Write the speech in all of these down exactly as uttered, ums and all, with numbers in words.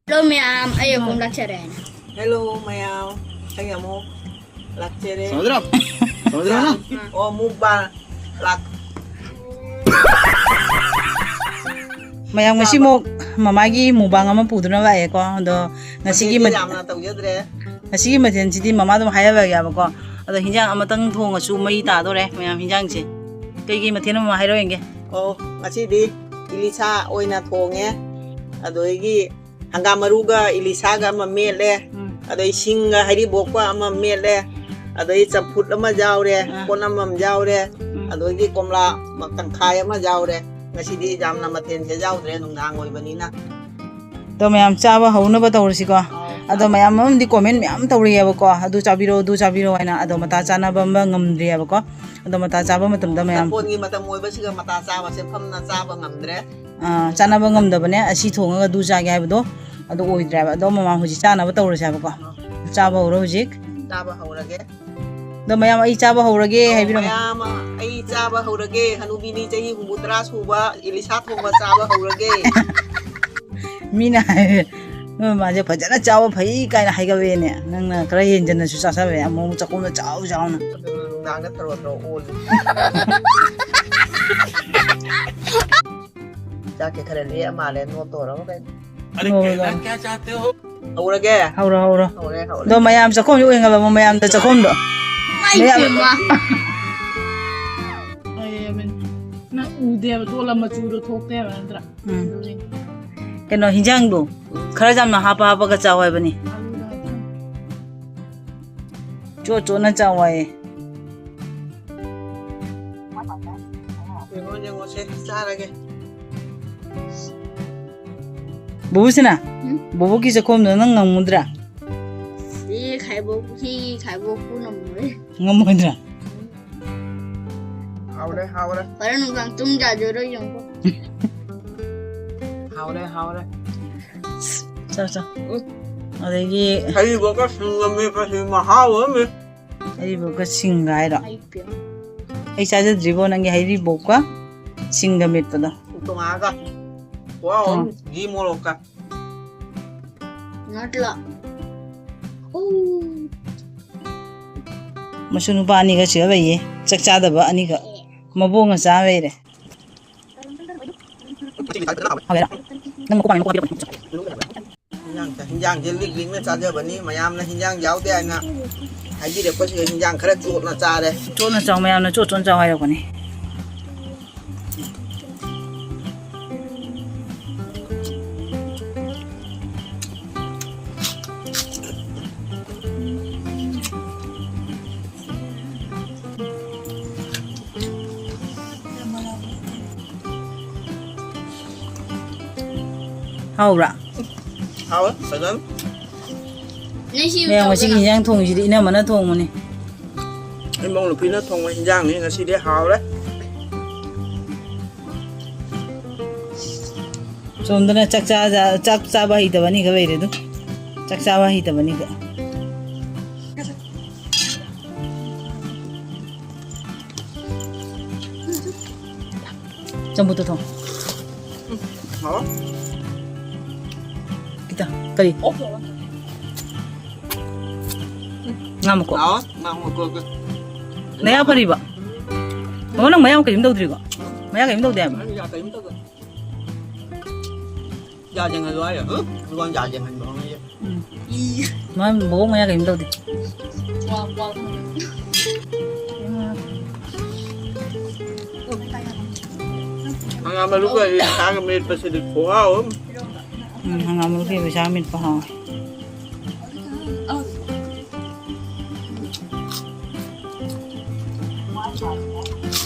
Hello ꯃꯌꯥꯝ, ꯑꯩ ꯑꯃꯨꯛ ꯂꯥꯛꯆꯔꯦ꯫ Hello ꯃꯌꯥꯝ, ꯑꯩ ꯑꯃꯨꯛ ꯂꯥꯛꯆꯔꯦ꯫ ꯁꯃꯨꯗ꯭ꯔ? ꯁꯃꯨꯗ꯭ꯔ ꯅ? ꯑꯣ, mukbang ꯂꯥꯛ-, ꯃꯌꯥꯝ ꯉꯁꯤꯃꯨꯛ ꯃꯃꯥꯒꯤ mukbang ꯑꯃ ꯄꯨꯗꯨꯅ ꯂꯥꯛꯑꯦꯀꯣ꯫ ꯑꯗꯣ ꯉꯁꯤꯒꯤ ꯃꯊꯦꯜꯗꯤ ꯃ-, ꯌꯥꯝꯅ ꯇꯧꯖꯗ꯭ꯔꯦ꯫ ꯉꯁꯤꯒꯤ ꯃꯊꯦꯜꯁꯤꯗꯤ ꯃꯃꯥ ꯑꯗꯨꯝ ꯍꯥꯏꯔꯔꯒꯦꯕꯀꯣ꯫ ꯑꯗꯣ ꯍꯤꯟꯖꯥꯡ ꯑꯃꯇꯪ ꯊꯣꯡꯉꯁꯨ ꯃꯩ ꯇꯥꯗꯣꯔꯦ ꯃꯌꯥꯝ ꯍꯤꯟꯖꯥꯡꯁꯦ꯫ ꯀꯩꯀꯩ ꯃꯊꯦꯜꯅꯣ ꯃꯃꯥ ꯍꯥꯏꯔꯛꯑꯣ ꯌꯦꯡꯒꯦ꯫ ꯑꯣ, ꯉꯁꯤꯗꯤ ꯏꯂꯤꯁꯥ ꯑꯣꯏꯅ ꯊꯣꯡꯉꯦ꯫ ꯑꯗꯒꯤ ꯍꯪꯒꯥꯝ ꯃꯔꯨꯒ ꯏꯂꯤꯁꯥꯒ ꯑꯃ ꯃꯦꯠꯂꯦ꯫ ꯎꯝ꯫ ꯑꯗꯩ ꯁꯤꯡꯒ ꯍꯩꯔꯤꯕꯣꯛꯀ ꯑꯃ ꯃꯦꯠꯂꯦ꯫ ꯑꯗꯩ ꯆꯝꯐꯨꯠ ꯑꯃ ꯌꯥꯎꯔꯦ, ꯑꯥ꯫ ꯀꯣꯠꯅꯝ ꯑꯃ ꯌꯥꯎꯔꯦ꯫ ꯎꯝ꯫ ꯑꯗꯒꯤ ꯀꯣꯝꯂꯥ ꯃ-, ꯇꯪꯈꯥꯏ ꯑꯃ ꯌꯥꯎꯔꯦ꯫ ꯉꯁꯤꯗꯤ ꯌꯥꯝꯅ ꯃꯊꯦꯜꯁꯦ ꯌꯥꯎꯗ꯭ꯔꯦ, ꯅꯨꯡꯗꯥꯡ ꯑꯣꯏꯕꯅꯤꯅ꯫ ꯑꯗꯣ ꯃꯌꯥꯝ ꯆꯥꯕ ꯍꯧꯅꯕ ꯇꯧꯔꯁꯤꯀꯣ꯫ ꯑꯥꯎ, ꯑꯗꯣ ꯆꯥꯕ꯫ ꯃꯌꯥꯝ ꯑꯃꯗꯤ comment ꯃꯌꯥꯝ ꯇꯧꯔꯛꯑꯦꯕꯀꯣ, "ꯑꯗꯨ ꯆꯥꯕꯤꯔꯣ, ꯑꯗꯨ ꯆꯥꯕꯤꯔꯣ" ꯍꯥꯏꯅ꯫ ꯑꯗꯣ ꯃꯇꯥ ꯆꯥꯅꯕ ꯑꯃ ꯉꯝꯗ꯭ꯔꯤꯑꯕꯀꯣ꯫ ꯑꯗꯣ ꯃꯇꯥ ꯆꯥꯕ ꯃꯇꯝꯗ ꯃꯌꯥꯝ ꯆꯝꯐꯨꯠꯒꯤ ꯃꯇꯝ ꯑꯣꯏꯕꯁꯤꯒ ꯃꯇꯥ ꯆꯥꯕꯁꯦ ꯐꯝꯅ ꯆꯥꯕ ꯉꯝꯗ꯭ꯔꯦ꯫ ꯑꯥ, ꯆꯥꯅꯕ ꯉꯝꯗꯕꯅꯦ꯫ ꯑꯁꯤ ꯊꯣꯡꯉꯒ ꯑꯗꯨ ꯆꯥꯒꯦ ꯍꯥꯏꯕꯗꯣ ꯑꯗꯨ ꯑꯣꯏꯗ꯭ꯔꯦꯕ꯫ ꯑꯗꯣ ꯃꯃꯥ ꯍꯧꯖꯤꯛ ꯆꯥꯅꯕ ꯇꯧꯔꯁꯦ ꯍꯥꯏꯕꯀꯣ꯫ ꯑꯥ꯫ ꯆꯥꯕ ꯍꯧꯔꯣ ꯍꯧꯖꯤꯛ꯫ ꯆꯥꯕ ꯍꯧꯔꯒꯦ꯫ ꯑꯗꯣ ꯃꯌꯥꯝ ꯑꯩ ꯆꯥꯕ ꯍꯧꯔꯒꯦ ꯑꯣ, ꯍꯥꯏꯕꯤꯔꯝꯃꯣ꯫ ꯃꯌꯥꯝ ꯑꯩ ꯆꯥꯕ ꯍꯧꯔꯒꯦ꯫ ꯍꯅꯨꯕꯤꯅꯤ ꯆꯍꯤ ꯍꯨꯝꯐꯨꯇꯔꯥ ꯁꯨꯕ ꯏꯂꯤꯁꯥ ꯊꯣꯡꯕ ꯆꯥꯕ ꯍꯧꯔꯒꯦ꯫ ꯃꯤꯅ ꯍꯥꯏ, "ꯅꯣꯏ ꯃꯥꯁꯦ ꯐꯖꯅ ꯆꯥꯕ ꯐꯩ" ꯀꯥꯏꯅ ꯍꯥꯏꯒꯠꯂꯛꯑꯦꯅꯦ꯫ ꯅꯪꯅ ꯈꯔ ꯍꯦꯟꯖꯟꯅꯁꯨ ꯆꯥꯁꯜꯂꯦ꯫ ꯑꯃꯨꯛ ꯑꯃꯨꯛ ꯆꯥꯛꯈꯨꯝꯗ ꯆꯥꯎ ꯆꯥꯎꯅ꯫ ꯑꯗꯨ ꯅꯨꯡꯗꯥꯡꯗ ꯊꯔꯣ ꯊꯔꯣ ꯑꯣꯜꯂꯤ꯫ ꯆꯥꯛꯁꯦ ꯈꯔ ꯂꯦꯛꯑ ꯃꯥꯜꯂꯦ, ꯅꯣꯠ ꯇꯧꯔꯕ ꯀꯩꯅꯣ? ꯑꯔꯦ, ꯍꯣꯏ, ꯀꯩꯅꯣ? ꯀꯌꯥ ꯆꯥꯇꯦ ꯍꯣ? ꯍꯧꯔꯒꯦ? ꯍꯧꯔꯣ, ꯍꯧꯔꯣ꯫ ꯍꯧꯔꯦ, ꯍꯧꯔꯦ꯫ ꯑꯗꯣ ꯃꯌꯥꯝ ꯆꯥꯛꯈꯨꯝꯁꯦ ꯎꯍꯟꯒꯗꯕ, ꯃꯌꯥꯝꯗ ꯆꯥꯛꯈꯨꯝꯗꯣ꯫ ꯃꯥꯏ ꯃꯌꯥꯝ ꯄꯦꯝꯃ꯫ ꯑꯩ, ꯅꯪ ꯎꯗꯦꯕ, ꯇꯣꯂꯝ ꯃꯆꯨꯗꯣ ꯊꯣꯛꯇꯦꯕ ꯅꯠꯇ꯭ꯔꯥ? ꯎꯝ꯫ ꯑꯗꯨꯅꯤ꯫ ꯀꯩꯅꯣ, ꯍꯤꯟꯖꯥꯡꯗꯣ ꯈꯔ ꯌꯥꯝꯅ ꯍꯥꯞꯄ ꯍꯥꯞꯄꯒ ꯆꯥꯎ ꯍꯥꯏꯕꯅꯤ꯫ ꯑꯂꯨꯗ ꯍꯥꯞꯆꯤꯟ꯫ ꯆꯣꯠ ꯆꯣꯠꯅ ꯆꯥꯎ ꯍꯥꯏꯌꯦ꯫ ꯌꯦꯡꯉꯣ, ꯌꯦꯡꯉꯣ, ꯁꯦ, ꯆꯥꯔꯒꯦ꯫ ꯕꯨꯕꯨꯁꯤꯅ? ꯎꯝ? ꯕꯨꯕꯨꯒꯤ ꯆꯥꯛꯈꯨꯝꯗꯣ ꯅꯪ ꯉꯝꯃꯨꯗ꯭ꯔꯥ? ꯁꯤ ꯈꯥꯏꯕꯣꯛ-, ꯁꯤ ꯈꯥꯏꯕꯣꯛꯄꯨ ꯉꯝꯃꯣꯏ꯫ ꯉꯝꯃꯣꯏꯗ꯭ꯔꯥ? ꯍꯥꯎꯔꯦ, ꯍꯥꯎꯔꯦ꯫ ꯍꯣꯔꯦꯟ ꯅꯨꯡꯗꯥꯡ ꯇꯨꯝ ꯌꯥꯗꯣꯏꯔꯣ ꯌꯦꯡꯉꯣ꯫ ꯍꯥꯎꯔꯦ, ꯍꯥꯎꯔꯦ꯫ ꯆꯥꯎ, ꯆꯥꯎ꯫ ꯎꯝ꯫ ꯑꯗꯒꯤ ꯍꯩꯔꯤꯕꯣꯛꯀ ꯁꯤꯡꯒ ꯃꯦꯠꯄꯁꯤ ꯃꯍꯥꯎ ꯑꯃꯅꯤ꯫ ꯍꯩꯔꯤꯕꯣꯞꯀ ꯁꯤꯡꯒ ꯍꯥꯏꯔꯣ? ꯑꯩ ꯄꯦꯝꯃ꯫ ꯑꯩ ꯆꯥꯖꯗ꯭ꯔꯤꯕꯣ ꯅꯪꯒꯤ ꯍꯩꯔꯤꯕꯣꯞꯀ ꯁꯤꯡꯒ ꯃꯦꯠꯄꯗꯣ꯫ ꯇꯣꯉꯥꯟꯒ꯫ ꯋꯥꯎ, ꯇꯣꯉꯥꯟ꯫ ꯘꯤ ꯃꯣꯔꯣꯛꯀ꯫ ꯅꯠꯂꯣ꯫ ꯎ꯫ ꯃꯁꯨ ꯅꯨꯄꯥ ꯑꯅꯤꯒ ꯁꯤꯒ ꯂꯩꯌꯦ꯫ ꯆꯥꯛ ꯆꯥꯗꯕ ꯑꯅꯤꯒ꯫ ꯃꯕꯣꯛꯅ ꯆꯥ ꯂꯩꯔꯦ꯫ ꯍꯥꯎꯋꯦꯔꯥ? ꯅꯪ ꯃꯀꯨ ꯄꯥꯟꯕꯤ ꯃꯀꯨ ꯍꯥꯞꯄꯤꯔꯛꯄꯅꯤ꯫ ꯍꯤꯟꯖꯥꯡꯁꯦ, ꯍꯤꯟꯖꯥꯡꯁꯦ ꯂꯤꯛ ꯂꯤꯛꯅ ꯆꯥꯖꯕꯅꯤ꯫ ꯃꯌꯥꯝꯅ ꯍꯤꯟꯖꯥꯡ ꯌꯥꯎꯗꯦ ꯍꯥꯏꯅ ꯍꯥꯏꯕꯤꯔꯛꯄꯁꯤꯗ ꯍꯤꯟꯖꯥꯡ ꯈꯔ ꯆꯣꯠꯅ ꯆꯥꯔꯦ꯫ ꯆꯣꯠꯅ ꯆꯥꯎ, ꯃꯌꯥꯝꯅ ꯆꯣꯠ ꯆꯣꯠꯅ ꯆꯥꯎ ꯍꯥꯏꯔꯛꯄꯅꯤ꯫ ꯍꯥꯎꯕ꯭ꯔꯥ? ꯍꯥꯎꯋꯦ, ꯐꯖꯅ꯫ ꯅꯪ ꯁꯤ ꯃꯌꯥꯝ ꯉꯁꯤꯒꯤ ꯇꯧꯗꯅ꯫ ꯏꯟꯖꯥꯡ ꯊꯣꯡꯉꯤꯁꯤꯗꯤ ꯏꯅꯝꯃꯅ ꯊꯣꯡꯕꯅꯤ꯫ ꯏꯃꯧ ꯅꯨꯄꯤꯅ ꯊꯣꯡꯕ ꯏꯟꯖꯥꯡꯅꯤ, ꯉꯁꯤꯗꯤ ꯍꯥꯎꯔꯦ꯫ ꯁꯣꯝꯗꯅ ꯆꯥꯛ ꯆꯥ-, ꯆꯥꯛ ꯆꯥꯕ ꯍꯩꯇꯕ ꯑꯅꯤꯈꯛ ꯂꯩꯔꯦ ꯑꯗꯨ꯫ ꯆꯥꯛ ꯆꯥꯕ ꯍꯩꯇꯕ ꯑꯅꯤꯈꯛ꯫ ꯆꯝꯐꯨꯠꯇꯣ ꯊꯣꯡ꯫ ꯎꯝ, ꯍꯥꯎ꯫ ꯈꯤꯇꯪ꯫ ꯀꯔꯤ? ꯉꯥ ꯃꯀꯣꯛ꯫ ꯍꯥꯎ, ꯉꯥ ꯃꯀꯣꯛ꯫ ꯅꯌꯥ ꯐꯔꯤꯕ? ꯃꯃꯥ, ꯅꯪ ꯃꯌꯥ ꯀꯔꯤꯝ ꯇꯧꯗ꯭ꯔꯤꯀꯣ? ꯃꯌꯥ ꯀꯔꯤꯝ ꯇꯧꯗꯦ ꯍꯥꯏꯕ? ꯑꯩ ꯌꯥ ꯀꯔꯤꯝ ꯇꯧꯗꯦ꯫ ꯌꯥ ꯌꯦꯡꯍꯜꯂꯣ ꯍꯥꯏꯔꯣ? ꯍꯨꯝ? ꯑꯩꯉꯣꯟꯗ ꯌꯥ ꯌꯦꯡꯍꯟꯕ ꯍꯧꯅ ꯌꯦ-, ꯎꯝ꯫ ꯏ꯫ ꯃꯥ ꯃꯕꯣꯛ ꯃꯌꯥ ꯀꯔꯤꯝ ꯇꯧꯗꯦ꯫ ꯋꯥ, ꯋꯥ꯫ ꯍꯪꯒꯥꯝ ꯃꯔꯨꯒ ꯁꯥꯒ ꯃꯦꯠꯄꯁꯤꯗꯤ ꯈꯨꯍꯥꯎ ꯑꯃ꯫ ꯎꯝ, ꯍꯪꯒꯥꯝ ꯃꯔꯨꯒ ꯁꯥꯒ ꯃꯦꯠꯄ ꯍꯥꯎꯋꯦ꯫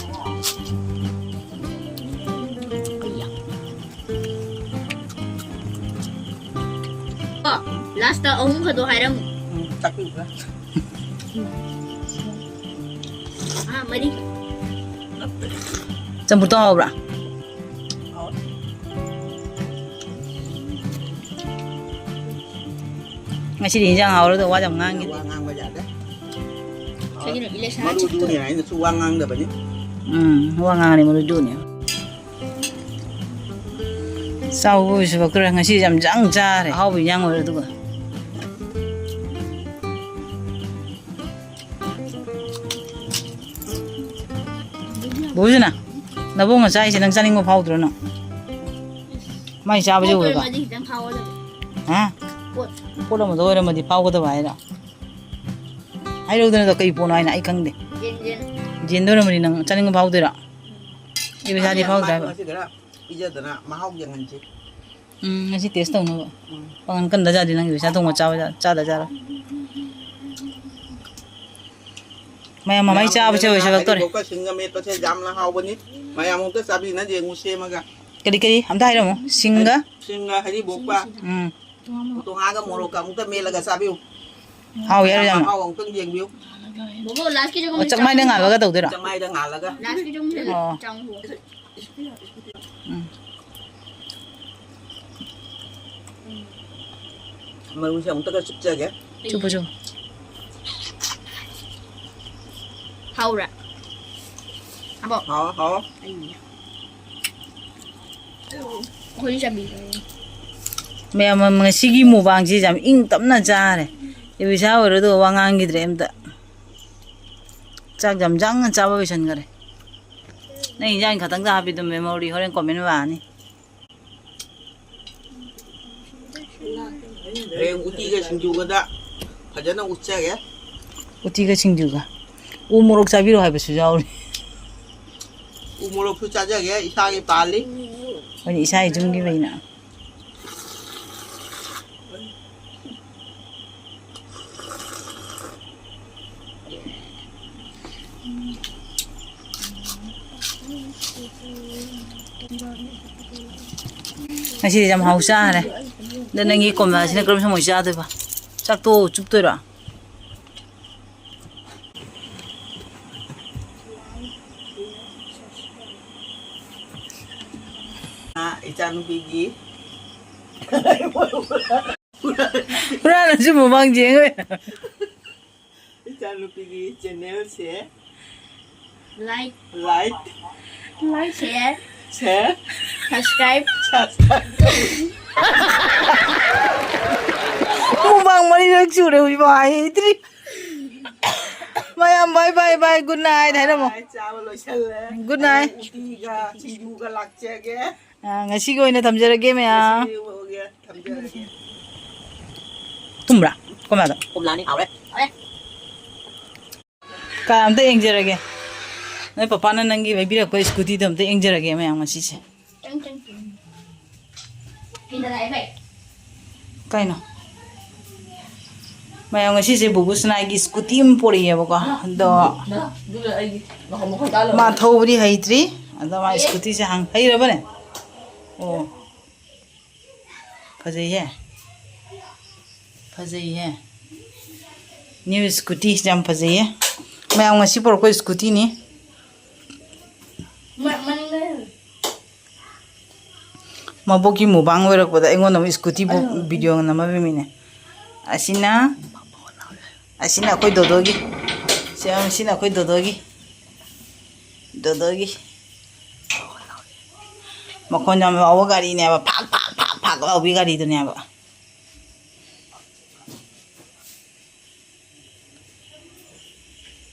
ꯀꯣ, ꯂꯥꯁꯇ ꯑꯍꯨꯝ ꯈꯛꯇꯣ ꯍꯥꯏꯔꯝꯃꯨ꯫ ꯎꯝ, ꯇꯥꯛꯄꯤꯌꯨ꯫ ꯑꯥ, ꯃꯔꯤ꯫ ꯆꯝꯐꯨꯠꯇꯣ ꯍꯥꯎꯕ꯭ꯔꯥ? ꯍꯥꯎꯋꯦ꯫ ꯉꯁꯤꯗꯤ ꯏꯟꯖꯥꯡ ꯍꯥꯎꯔꯗꯧ ꯋꯥ ꯌꯥꯝ ꯉꯥꯡꯉꯤ꯫ ꯋꯥ ꯉꯥꯡꯕ ꯌꯥꯗꯦ꯫ ꯀꯩꯒꯤꯅꯣ? ꯏꯂꯦꯁꯥ ꯃꯔꯨꯗꯨꯅꯦ ꯍꯥꯏꯅꯁꯨ ꯋꯥ ꯉꯥꯡꯗꯕꯅꯤ꯫ ꯎꯝ, ꯋꯥ ꯉꯥꯡꯉꯅꯤ ꯃꯔꯨꯗꯨꯅꯦ꯫ ꯆꯥꯎꯕ ꯑꯣꯏꯁꯤꯜꯂꯛꯇ꯭ꯔꯦ꯫ ꯉꯁꯤ ꯌꯥꯝ ꯆꯪ ꯆꯥꯔꯦ꯫ ꯑꯍꯥꯎꯕ ꯏꯟꯖꯥꯡ ꯑꯣꯏꯔꯦ꯫ ꯑꯗꯨꯒ ꯕꯣꯖꯅ, ꯅꯕꯣꯡꯅ ꯆꯥꯏꯁꯦ ꯅꯪ ꯆꯥꯅꯤꯡꯕ ꯐꯥꯎꯗ꯭ꯔꯣ ꯅꯪ? ꯃꯥꯏ ꯆꯥꯕꯁꯦ ꯄꯣꯠ ꯎꯔꯒ꯫ ꯑꯣꯏꯔꯝꯃꯗꯤ ꯈꯤꯇꯪ ꯐꯥꯎꯒꯗꯕ꯫ ꯍꯥ? ꯄꯣꯠ꯫ ꯄꯣꯠ ꯑꯃꯗ ꯑꯣꯏꯔꯝꯃꯗꯤ ꯐꯥꯎꯒꯗꯕ ꯍꯥꯏꯔꯣ? ꯍꯥꯏꯔꯛꯎꯗꯅ, ꯑꯗꯣ ꯀꯩ ꯄꯣꯠꯅꯣ ꯍꯥꯏꯅ ꯑꯩ ꯈꯪꯗꯦ꯫ ꯌꯦꯟ, ꯌꯦꯟ꯫ ꯌꯦꯟꯗ ꯑꯣꯏꯔꯝꯃꯗꯤ ꯅꯪ ꯆꯥꯅꯤꯡꯕ ꯐꯥꯎꯗꯣꯏꯔꯣ? ꯏꯕꯦꯆꯥꯗꯤ ꯐꯥꯎꯗ꯭ꯔꯦ ꯍꯥꯏꯕ꯫ ꯉꯁꯤ ꯈꯔ ꯄꯤꯖꯗꯅ ꯃꯍꯥꯎ ꯌꯦꯡꯍꯟꯁꯤ꯫ ꯎꯝ, ꯉꯁꯤ ꯇꯦꯁ ꯇꯧꯅꯕ꯫ ꯎꯝ꯫ ꯄꯥꯡꯒꯟ ꯀꯟꯗ ꯖꯥꯠꯗꯤ ꯅꯪ ꯏꯕꯦꯆꯥ ꯊꯣꯡꯕ ꯆꯥꯕ ꯖꯥꯠ-, ꯆꯥꯗ ꯖꯥꯠꯂꯣ? ꯃꯌꯥꯝ ꯃꯃꯩ ꯆꯥꯕꯁꯦ ꯑꯣꯏꯁꯜꯂꯛꯇꯣꯔꯦ꯫ ꯍꯩꯔꯤꯕꯣꯞꯀ ꯁꯤꯡꯒ ꯃꯦꯠꯄꯁꯦ ꯌꯥꯝꯅ ꯍꯥꯎꯕꯅꯤ꯫ ꯃꯌꯥꯝ ꯑꯃꯨꯛꯇ ꯆꯥꯕꯤꯅ ꯌꯦꯡꯉꯨ ꯁꯦꯝꯃꯒ꯫ ꯀꯔꯤ, ꯀꯔꯤ? ꯑꯝꯇ ꯍꯥꯏꯔꯝꯃꯣ꯫ ꯁꯤꯡꯒ? ꯁꯤꯡꯒ ꯍꯩꯔꯤꯕꯣꯞꯀ꯫ ꯎꯝ꯫ ꯇꯣꯉꯥꯟꯒ ꯃꯣꯔꯣꯛꯀ ꯑꯃꯨꯛꯇ ꯃꯦꯠꯂꯒ ꯆꯥꯕꯤꯌꯨ꯫ ꯍꯥꯎ ꯌꯥꯔꯣꯏ ꯌꯥꯝꯅ꯫ ꯃꯍꯥꯎ ꯑꯃꯨꯛꯇꯪ ꯌꯦꯡꯕꯤꯌꯨ꯫ ꯕꯣꯕꯣ, ꯂꯥꯁꯀꯤꯁꯨ ꯑꯣ, ꯆꯥꯛꯃꯥꯏꯗ ꯉꯥꯜꯂꯒ ꯇꯧꯗꯣꯏꯔꯣ? ꯆꯥꯛꯃꯥꯏꯗ ꯉꯥꯜꯂꯒ꯫ ꯂꯥꯁꯀꯤꯁꯨ ꯑꯣ꯫ ꯆꯥꯎ꯫ ꯎꯝ꯫ ꯃꯔꯨꯁꯦ ꯑꯃꯨꯛꯇꯒ ꯆꯨꯞꯆꯒꯦ꯫ ꯆꯨꯞꯄꯨ, ꯆꯨꯞꯄꯨ꯫ ꯍꯥꯎꯔꯥ? ꯑꯕꯣ? ꯍꯥꯎ, ꯍꯥꯎ꯫ ꯑꯩ꯫ ꯑꯩꯈꯣꯏꯗꯤ ꯆꯥꯕꯤꯔꯣꯏ꯫ ꯃꯌꯥꯝ ꯑꯃ ꯉꯁꯤꯒꯤ ꯃꯨꯛꯕꯥꯡꯁꯤ ꯌꯥꯝ ꯏꯪ ꯇꯞꯅ ꯆꯥꯔꯦ꯫ ꯏꯕꯤꯁꯥ ꯑꯣꯏꯔꯣ ꯑꯗꯨꯒ ꯋꯥ ꯉꯥꯡꯈꯤꯗ꯭ꯔꯦ ꯑꯝꯇ꯫ ꯆꯥꯛ ꯌꯥꯝ ꯌꯥꯡꯅ ꯆꯥꯕ ꯂꯣꯏꯁꯟꯈꯔꯦ꯫ ꯅꯪ ꯏꯟꯖꯥꯡ ꯈꯛꯇꯪꯗ ꯍꯥꯞꯄꯤꯗꯣ memory ꯍꯣꯔꯦꯟ comment ꯂꯥꯛꯑꯅꯤ꯫ ꯍꯌꯦꯡ ꯎꯇꯤꯒ ꯁꯤꯡꯖꯨꯒꯗ ꯐꯖꯅ ꯎꯠꯆꯒꯦ꯫ ꯎꯇꯤꯒ ꯁꯤꯡꯖꯨꯒ꯫ ꯎ ꯃꯣꯔꯣꯛ ꯆꯥꯕꯤꯔꯣ ꯍꯥꯏꯕꯁꯨ ꯌꯥꯎꯔꯤ꯫ ꯎ ꯃꯣꯔꯣꯛꯁꯨ ꯆꯥꯖꯒꯦ, ꯏꯁꯥꯒꯤ ꯄꯥꯜꯂꯤ꯫ ꯍꯣꯏꯅꯦ, ꯏꯁꯥꯒꯤ ꯌꯨꯝꯒꯤ ꯑꯣꯏꯅ꯫ ꯉꯁꯤꯗꯤ ꯌꯥꯝ ꯍꯥꯎ ꯆꯥꯈ꯭ꯔꯦ꯫ ꯑꯗꯣ ꯅꯪꯒꯤ ꯀꯣꯝꯂꯥꯁꯤꯅ ꯀꯔꯝ ꯁꯨꯝ ꯑꯣꯏ ꯆꯥꯗꯣꯏꯕ? ꯆꯥꯛꯇꯣ ꯆꯨꯞꯇꯣꯏꯔꯣ? ꯏꯆꯥꯅꯨꯄꯤꯒꯤ ꯍꯨꯔꯥꯟꯂꯁꯨ ꯃꯃꯥꯡ ꯌꯦꯡꯉꯣꯏ꯫ ꯏꯆꯥꯅꯨꯄꯤꯒꯤ channelꯁꯦ like, like, like, share, share, Subscribe. Mukbang ꯃꯔꯤꯔꯛ ꯁꯨꯔꯦ ꯍꯧꯖꯤꯛꯐꯥꯎ ꯍꯥꯏꯗ꯭ꯔꯤ꯫ ꯃꯌꯥꯝ bye bye bye, good night ꯍꯥꯏꯔꯝꯃꯣ꯫ ꯆꯥꯕ ꯂꯣꯏꯁꯜꯂꯦ꯫ Good night꯫ ꯎꯇꯤꯒ ꯁꯤꯡꯖꯨꯒ ꯂꯥꯛꯆꯒꯦ꯫ ꯑ, ꯉꯁꯤꯒꯤ ꯑꯣꯏꯅ ꯊꯝꯖꯔꯒꯦ ꯃꯌꯥꯝ꯫ ꯉꯁꯤꯒꯤ ꯑꯣꯏꯅ ꯊꯝꯖꯔꯒꯦ꯫ ꯊꯨꯝꯕ꯭ꯔꯥ? ꯀꯣꯝꯂꯥꯗꯣ? ꯀꯣꯝꯂꯥꯅꯤ, ꯍꯥꯎꯔꯦ꯫ ꯀꯥ ꯑꯝꯇ ꯌꯦꯡꯖꯔꯒꯦ꯫ ꯅꯣꯏ ꯄꯄꯥꯅ ꯅꯪꯒꯤ ꯂꯩꯕꯤꯔꯛꯄ ꯁ꯭ꯀꯨꯇꯤꯗꯣ ꯑꯝꯇ ꯌꯦꯡꯖꯔꯒꯦ ꯃꯌꯥꯝ ꯉꯁꯤꯁꯦ꯫ ꯀꯩꯅꯣ? ꯃꯌꯥꯝ ꯉꯁꯤꯁꯦ ꯕꯨꯕꯨ ꯁꯅꯥꯒꯤ ꯁ꯭ꯀꯨꯇꯤ ꯑꯃ ꯄꯣꯔꯛꯑꯦꯕꯀꯣ꯫ ꯑꯗꯣ ꯃꯥ ꯊꯧꯕꯗꯤ ꯍꯩꯇ꯭ꯔꯤ꯫ ꯑꯗꯣ ꯃꯥ ꯁ꯭ꯀꯨꯇꯤꯁꯦ ꯍꯥꯡ ꯍꯩꯔꯕꯅꯦ? ꯑꯣ꯫ ꯐꯖꯩꯍꯦ꯫ ꯐꯖꯩꯍꯦ꯫ New scooty ꯁꯦ ꯌꯥꯝ ꯐꯖꯩꯌꯦ꯫ ꯃꯌꯥꯝ ꯉꯁꯤ ꯄꯨꯔꯛꯄ ꯁ꯭ꯀꯨꯇꯤꯅꯤ꯫ ꯃꯕꯣꯛꯀꯤ ꯃꯨꯕꯥꯡ ꯑꯣꯏꯔꯛꯄꯗ ꯑꯩꯉꯣꯟꯗ ꯑꯃꯨꯛ ꯁ꯭ꯀꯨꯇꯤ ꯕꯣꯛ ꯚꯤꯗꯤꯑꯣ ꯅꯝꯃꯝꯃꯤꯅꯦ꯫ ꯑꯁꯤꯅ, ꯑꯁꯤꯅ ꯑꯩꯈꯣꯏ ꯗꯣꯗꯣꯒꯤ꯫ ꯁꯤ, ꯁꯤꯅ ꯑꯩꯈꯣꯏ ꯗꯣꯗꯣꯒꯤ꯫ ꯗꯣꯗꯣꯒꯤ꯫ ꯃꯈꯣꯟ ꯌꯥꯝ ꯌꯥꯎꯕ ꯒꯥꯔꯤꯅꯦꯕ꯫ ꯐꯥꯛ, ꯐꯥꯛ, ꯐꯥꯛ, ꯐꯥꯛ ꯂꯥꯎꯕꯤ ꯒꯥꯔꯤꯗꯨꯅꯦꯕ꯫